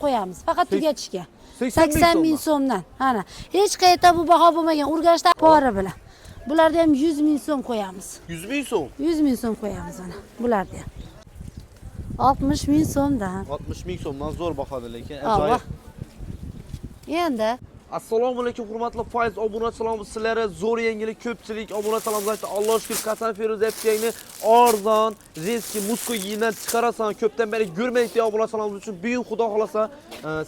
Qo'yamiz faqat tugatishga. 80 80 ming so'mdan. Ana, hech qayerda bu baho bo'lmagan. Urganchda pori bilan. Bularda ham 100 ming so'm qo'yamiz. 100 ming so'm. 100 ming so'm qo'yamiz ana bularda ham. 60 ming so'mdan. 60 ming so'mdan zo'r bahoda lekin Ava. ajoyib. Endi Assalomu alaykum hurmatli Faiz obunachilarimiz, sizlarga zo'r yangilik, ko'pchilik obunachilarimiz aytdi, Alloh shukr, Qasam Feruz apkangni arzon, женский, мужской kiyimdan chiqarasan, ko'pdan beri ko'rmadik degan obunachilarimiz uchun bugun xudo xolasa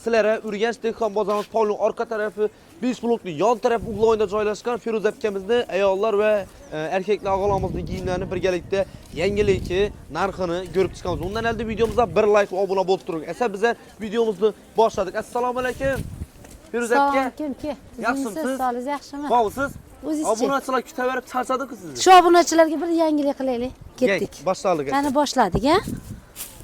sizlarga Urganch dehqon bozorimiz polning orqa tarafi 5 blokning yon taraf угловой da joylashgan Feruz akamizni ayollar va erkaklar og'alarimizni kiyimlarini birgalikda yangiligi, narxini ko'rib chiqamiz. Undan oldin videomizga bir like va obuna bo'lib turing. Esa bizlar videomizni boshladik. Assalomu alaykum. Feruz Salom aka. alaykum, ke. Yaxshimisiz? Sog'ligingiz yaxshimi? Bormisiz? O'zingizchi? Obunachilar kutaverib charchadi-ku sizni. Shu obunachilarga bir yangilik qilaylik. Ketdik. Gel, boshladik. Qani boshladik, a?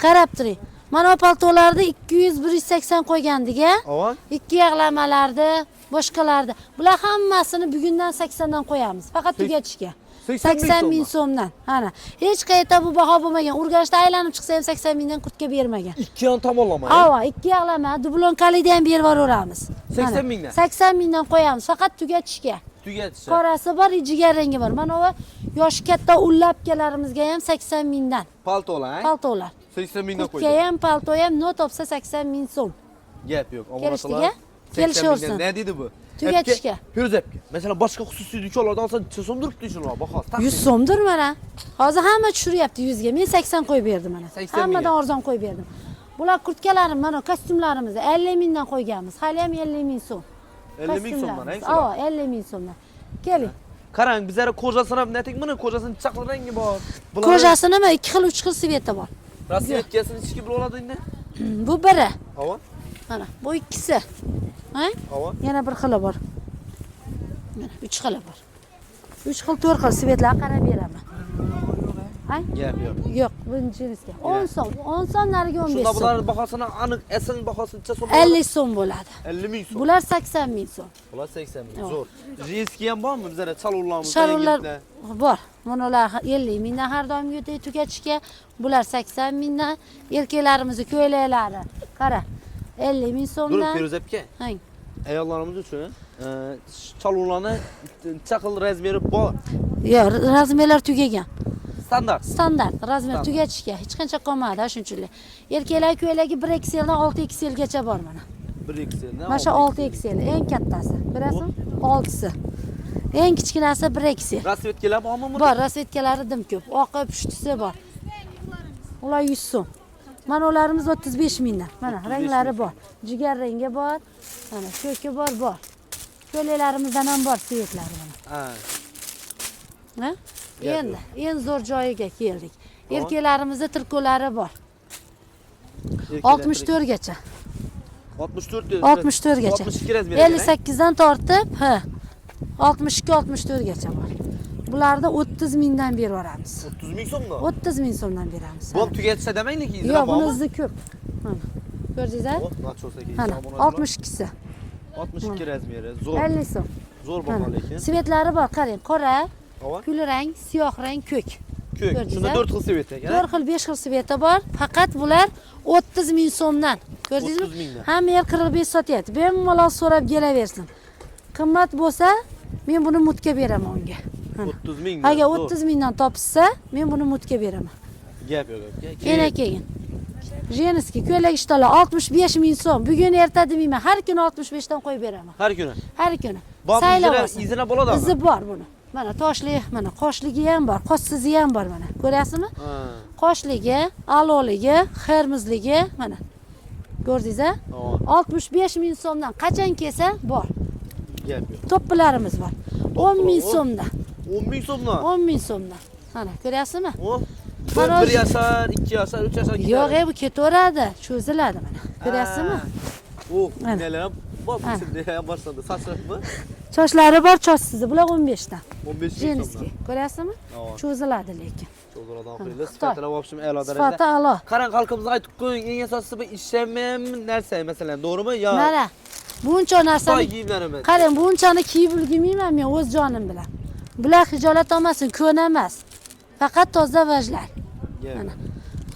Qarab turing. Mana bu paltolarni 200 180 qo'ygandik, a? Ava? Ikki yog'lamalarni, boshqalarni. Bular hammasini bugundan 80 dan qo'yamiz. Faqat tugatishga. 80 80 ming so'mdan. Ana, hech qayerda bu baho bo'lmagan. Urganchda aylanib chiqsa ham 80 mingdan kurtka bermagan. Ikki yon tomonlama. Ava, ikki yoqlama, dublonkalida ham berib yuboramiz. 80 mingdan? 80 mingdan qo'yamiz, faqat tugatishga. Tugatishi. Qorasi bor, jigar rangi bor. Mana bu yoshi katta ullabkalarimizga ham 80 mingdan. Paltolar. Paltolar. 80 mingdan Kurtka qo'ydik. ham, palto ham no topsa 80 ming so'm. Gap yo'q. Kelishdik, Obunachilar. a? Kelishaversin. Ne dedi bu? Tugatishga. Firuz aka. Mesela başka xususiy do'konlardan olsa necha so'm turibdi shular bahosi? 100 so'mdir mana. Hozir hamma tushiryapti 100 ga. Men 80 qo'yib berdim mana. 80 Hammadan mingga. arzon qo'yib berdim. Bular kurtkalarim, mana kostyumlarimizni 50 mingdan qo'yganmiz. Hali ham 50 ming so'm. 50 ming so'mdan, Kostyumlarimiz. eng Ava, 50 ming so'mdan. Keling. Qarang, bizlar kojasini ham netik buni, kojasini chaqli rangi bor. Bularni Kojasini 2 xil, 3 xil sveti bor. Rasmiyatkasini ichki bilib oladi endi. Bu biri. Ava? Mana bu ikkisi. Ha? Ava? Yana bir xili bor. Mana 3 xili bor. 3 xil, 4 xil svetlar qarab beraman. Ay? Gap yo'q. Yo'q, buni jinsiga. 10 so'm, 10 so'm nariga 15 Shunda so'm. bularning bahosini aniq, asl bahosi necha so'm? 50 so'm bo'ladi. 50 ming so'm. Bular 80 ming so'm. Bular 80 ming. Yo'q. Zo'r. Jenskiy ham bormi bizlarda chaluvlarimiz? Sharolar bor. Mana ular 50 mingdan har doimgidek tugatishga, bular 80 mingdan. Erkaklarimizni ko'ylaklari. Qara. 50 ming Dur so'mdan. Firuz aka. Hang. Ayollarimiz uchun chaluvlarni necha xil razmeri bor? Yo'q, razmerlar tugagan. Standart. Standart razmer Standart. tugatishga hech qancha qolmadi shunchalik. Erkaklar ko'ylagi 1 XL dan 6 XL gacha bor mana. 1 XL dan. Mana shu 6 XL eng kattasi. Ko'rasizmi? 6si. Eng kichkinasi 1 XL. Rasvetkalar bormi buni? Bor, rasvetkalari dim ko'p. Oqi, pushtisi bor. Ular 100 so'm. Mana ularimiz 35 mingdan. Mana 35 ranglari bor. Jigar rangi bor. Mana ko'ki bor, bor. Ko'ylaklarimizdan ham bor svetlari mana. Ha. Ha? Gap Endi eng zo'r joyiga keldik. Tamam. Erkaklarimizda tirkolari bor. Erkaklar 64 gacha. 64 64 gacha. 62 razmer. 58 dan tortib, ha. 62 64 gacha bor. Bularni 30 mingdan berib yuboramiz. 30 ming so'mdan. 30 ming so'mdan beramiz. Bu ham tugatsa demang lekin izlar Yo'q, buni bormi? izi ko'p. Mana. Ko'rdingiz a? Oh, nachosa keyin. Mana 62si. 62 razmeri. Zo'r. 50 so'm. Zo'r baho Mana. lekin. Svetlari bor, qarang, qora, Ava? kulrang, siyoh rang, ko'k. Ko'k. Ko'rdingiz, Shunda a? 4 xil svet ekan. 4 xil, 5 xil sveti bor. Faqat bular 30 ming so'mdan. Ko'rdingizmi? 30 mingdan. Hamma yer 45 sotyapti. Bemalol so'rab kelaversin. Qimmat bo'lsa, men buni mutga beraman unga. Mana. 30 mingdan. Agar zo'r. 30 mingdan topishsa, men buni mutga beraman. Gap yo'q aka. Yana keyin. Женский ko'ylak ishtolar 65 ming so'm. Bugun erta demayman, har kuni 65 dan qo'yib beraman. Har kuni. Har kuni. Bor, Saylab olsin. izini bo'ladimi? Izi bor buni. Mana toshli, mana qoshligi ham bor, qoshsizi ham bor mana. Ko'ryapsizmi? Ha. Qoshligi, aloligi, xermizligi mana. Ko'rdingiz a? Tamam. 65 ming so'mdan qachon kelsa bor. Gap yo'q. To'ppilarimiz bor. 10 ming so'mdan. 10 ming so'mdan. 10 ming so'mdan. Mana ko'ryapsizmi? O. Mana Bir o'zi- yashar, 2 yashar, 3 yashar. Yo'q, bu ketaveradi, cho'ziladi mana. Ko'ryapsizmi? O, Mana. nelar bor Mana. şimdi ham boshlandi. Sochmi? Sochlari bor, chochsizi. Bular 15 dan. 15 ming Женский. so'mdan. Ko'ryapsizmi? Tamam. Cho'ziladi lekin. Cho'ziladi Mana, oxirida. Xitoy. Sifatini вообщем a'lo Sifati darajada. a'lo. Qarang, xalqimizga aytib qo'ying, eng asosiysi bu ishlanmagan narsa, masalan, to'g'rimi? Yo. Mana buncha Xitoy narsani kiyimlarimi? qarang, bunchani kiyib ulgurmayman men o'z jonim bilan. Bular hijolat olmasin, ko'n emas. Faqat toza vajlar. Gap. Mana.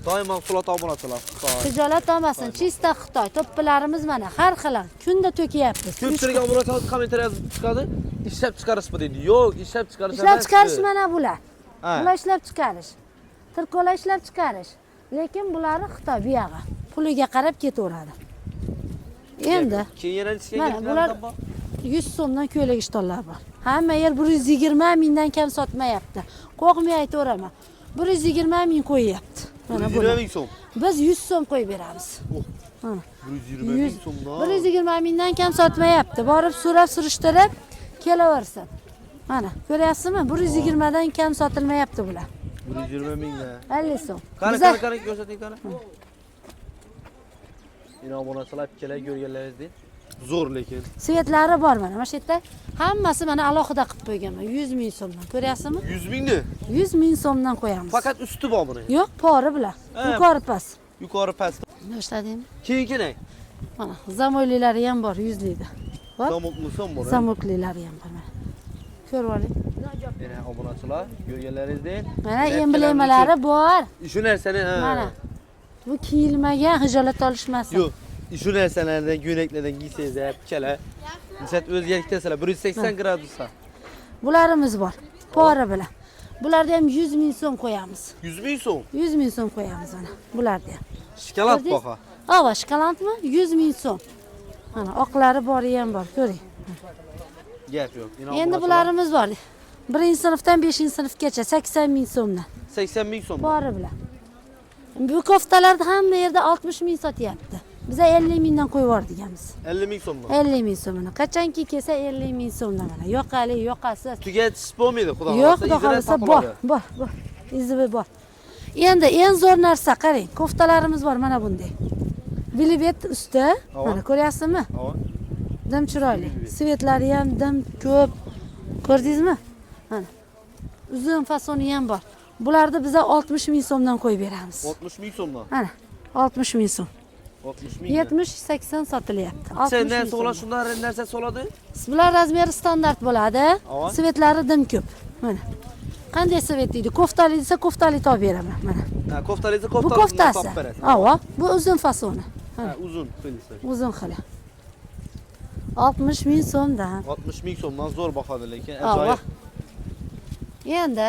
Xitoy mahsuloti obunachilar. Xitoy. Tijorat olmasin, чисто Xitoy. To'ppilarimiz mana har xil kunda to'kiyapmiz. Ko'pchilik obunachilar kommentariy yozib chiqadi. Ishlab chiqarishmi deydi. Yo'q, ishlab chiqarish Ishlab chiqarish mana bular. Ha. Bular ishlab chiqarish. Tirkola ishlab chiqarish. Lekin bulari Xitoy bu yog'i. Puliga qarab ketaveradi. Endi keyin yana mana bular 100 so'mdan ko'ylak ishtonlar bor. Hamma yer 120 mingdan kam sotmayapti. Qo'rqmay aytaveraman. 120 ming qo'yyapti. Mana 120 bular. ming so'm. Biz 100 so'm qo'yib beramiz. Mana. 120 ming so'mdan. 120 mingdan kam sotmayapti. Borib so'rab surishtirib kelaversin. Mana ko'ryapsizmi? 120 dan kam sotilmayapti bular. 120 mingdan. 50 so'm. Qani Biza qani qani ko'rsating qani. Yine obunachilar kelar ko'rganlaringizdek. Zo'r lekin. svetlari bor mana. Mana shu yerda hammasi mana alohida qilib qo'yganman. 100 ming so'mdan. Ko'ryapsizmi? 100 mingni. 100 ming so'mdan qo'yamiz. Faqat usti bor buni. Yo'q, pori bilan. Ha. Yuqori past. Yuqori past. Boshladingmi? Keyingi ne? Mana zamoylilari ham bor 100 likda. Bor. Zamokli so'm bor. Zamoklilari ham bor mana. Ko'rib oling. Yine obunachilar ko'rganlaringizdek. Mana emblemalari bor. Shu narsani ha. Mana. Bu kiyilmagan, hijolat olishmasin. Yo'q. Shu narsalardan, ko'ylaklardan kiysangiz ham kela. Nisat o'zgarikdasizlar 180 gradusda. Bularimiz bor. Pori bilan. Bularda ham 100 ming so'm qo'yamiz. 100 ming so'm. 100 ming so'm qo'yamiz mana bularda ham. Shokolad Ko'rdingiz? baho. Ava, shokoladmi? 100 ming so'm. Mana oqlari bori ham bor, ko'ring. Gap yo'q. Yine Endi obunachilar bularimiz bor. 1-sinfdan 5-sinfgacha 80 ming so'mdan. 80 ming so'm. Bori bilan. Bu koftalarni hamma yerda 60 ming sotyapti. Biza 50 mingdan qo'yib yubordik. 50 ming so'mdan. 50 ming so'mini. Qachonki kelsa 50 ming so'mdan mana. Yoqali, yoqasiz. Tugatish bo'lmaydi, xudo Yo'q, xohlasa. xudo Izini xohlasa bor, topiladi. bor, bor. Izi bor. Endi eng zo'r narsa qarang, koftalarimiz bor mana bunday. Velvet usti, Ava. mana ko'ryapsizmi? Ava. Dim chiroyli. Svetlari ham dim ko'p. Ko'rdingizmi? Mana. Uzun fasoni ham bor. Bularni biza 60 ming so'mdan qo'yib beramiz. 60 ming so'mdan. Mana 60 ming so'm. 60 ming. 70-80 sotilyapti. 60 Sen ming narsa so'mdan. oladi, shundan narsa soladi. Bular razmeri standart bo'ladi. Ava. Svetlari dim ko'p. Mana. Qanday svet deydi? Koftali desa koftali topib beraman mana. Ha, koftalisi Bu koftalisini koftasi. topib berasiz. Ava, bu uzun fasoni. Ha, uzun xilisi. Uzun xili. 60 ming so'mdan. 60 ming so'mdan zo'r bahoda lekin Ava. ajoyib. Endi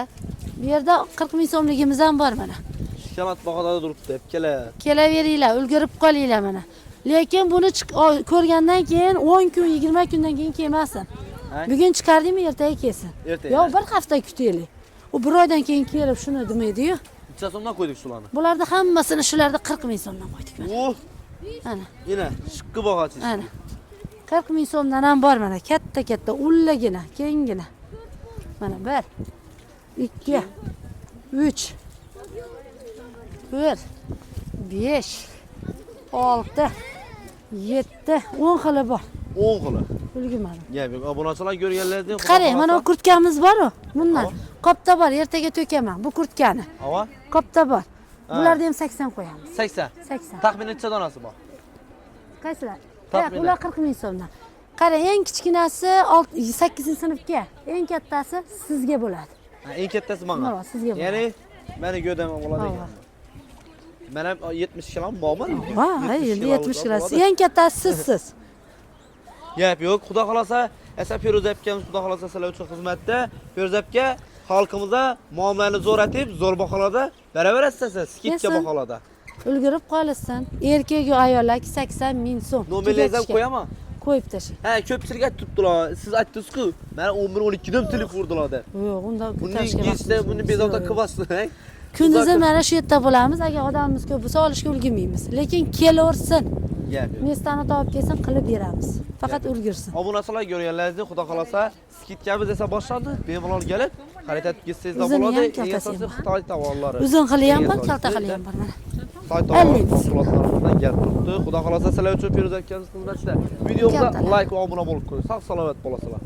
bu yerda 40 ming so'mligimiz ham bor mana. Shokolad bahoda turibdi, hep kela. Kelaveringlar, ulgurib qolinglar mana. Lekin buni ko'rgandan keyin 10 kun, 20 kundan keyin kelmasin. Ha? Bugun chiqardingmi, ertaga kelsin. Ertaga. Yo'q, bir hafta kutaylik. U bir oydan keyin kelib shuni demaydi-yu. Necha so'mdan qo'ydik shularni? Bularni hammasini shularda 40 ming so'mdan qo'ydik mana. Oh, Ana, yine shiqqi bahosi. ana. 40 ming so'mdan ham bor mana, katta-katta, ullagina, kenggina. Mana 1 2 3 4 5 6 7 10 xili bor. 10 xili. Ulgurmadim. Gap yo'q. Obunachilar ko'rganlaringizdek xudo Qarang, mana bu xohlasa- kurtkamiz bor-u, bundan. Qopda bor, ertaga to'kaman bu kurtkani. Ava Qopda bor. Ha. Bularni ham 80 qo'yamiz. 80. 80. Taxminan necha donasi bor? Qaysilar? Taxminan. Yo'q, ular 40 ming so'mdan. Qarang, eng kichkinasi 8-sinfga, eng kattasi sizga bo'ladi. Ha, eng kattasi menga. Ava, sizga bo'ladi. Ya'ni meni gövdam bo'ladi Ava. ekan. Men ham 70 kilom bormi? Va, endi 70 kilosi. Eng kattasi sizsiz. Gap yo'q. Xudo xolasa, esa Feruza akamiz xudo xolasa sizlar uchun xizmatda. Feruza aka xalqimizga muomalani zo'r atib, zo'r baholarda beraverasiz siz, skidka Kesin. baholarda. Ulgurib qolsin. Erkak va ayollar 80 ming so'm. Nomerlaringizni ham Tugatishga. qo'yaman. Qo'yib tashlang. Ha, ko'pchilik aytib turibdilar. Siz aytdingiz-ku, mana 11 12 dan telefon urdilar deb. Yo'q, unda Buni ko'tarishga kechda vaqtimiz buni yo'q. bezovta qilasiz. Kunduzi mana shu yerda bo'lamiz. Agar odamimiz ko'p bo'lsa olishga ulgurmaymiz. Lekin kelaversin. Gap yo'q. Mestani topib kelsin, qilib beramiz. Faqat ulgursin. Obunachilar ko'rganlaringizdek, xudo xolasa, skidkamiz esa boshlandi. Bemalol kelib, xarid etib ketsangizlar Uzuni bo'ladi. ham, Eng kaltasi asosiysi ham bor. Xitoy tovarlari. Uzun xili ham bor, Eng kalta asosiysi xili ham bor mana. Xitoy tovarlari 50 ming. mahsulotlarimizdan kelib turibdi. Xudo xolasa sizlar uchun Feruza akamiz xizmatda. Videomizga Kaltalar. like va obuna bo'lib qo'ying. Sog' salomat bo'lasizlar.